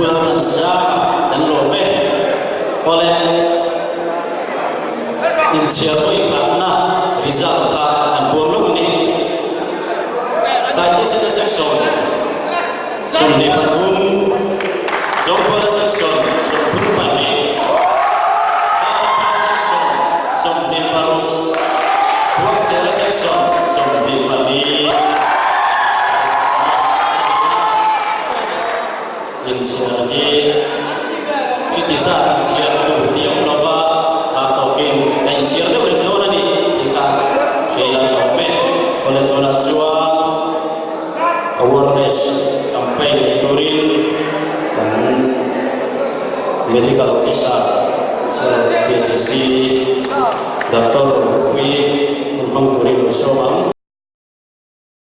Pu Lalthansanga kan lawm e. Awle, inchhiar vawikhatna result kha an buang lawk a ni. Taitesena section 23, Zokhawla section 32, Bangkha section 26, Khuangchera section 24. Inchhiar hi chuti zat inchhiar tur tih awm lova kha tawkin a inchhiar deuh reng dawn a ni tih kha hria ila tha awm e. Awle tunah chuan awareness campaign nei turin kan medical officer Sir PHC Doctor Pui hun hmang turin lo sawm ang.